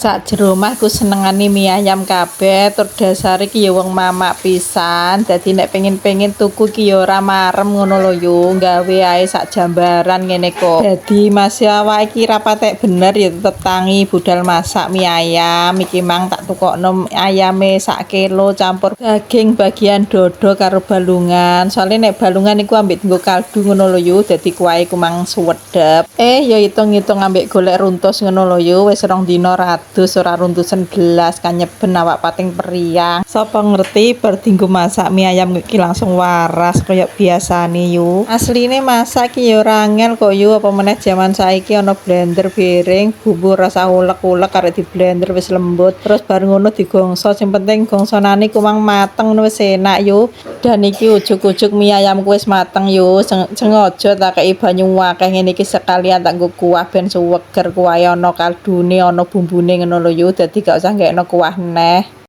Sak jero omah ku senengane mie ayam kabeh, tur dasare ki ya wong mamak pisan. Dadi nek pengen-pengen tuku ki ya ora marem ngono lho yu, gawe ae sak jambaran ngene kok. Dadi masih awake iki ra patek bener ya tetep tangi budal masak mie ayam. Iki mang tak tukokno ayame sak kilo campur daging bagian dodo karo balungan. Soalnya nek balungan iku ambek nggo kaldu ngono lho yu, dadi kuwahe ku mang suwedep. Eh, ya hitung-hitung ambek golek runtus ngono lho yu, wis 2 dina adus ora runtusen belas, kanyeben awak pating periang. Sapa ngerti bar dinggo masak mie ayam iki langsung waras kaya biasane yu. Asline masak ki ya ora angel kok yu, apa meneh jaman saiki ana blender bareng, bumbu rasa ulek-ulek karek di blender wis lembut. Terus bar ngono digongso, sing penting gongsonane ku mang mateng wis enak yu. Dan iki ujug-ujug mie ayamku wis mateng yu. Sengaja tak kei banyu akeh ngene iki sekalian tak nggo kuah ben suweger kuwahe, ana kaldune, ana bumbune ngono lho yu. Dadi gak usah nggaekno kuah neh.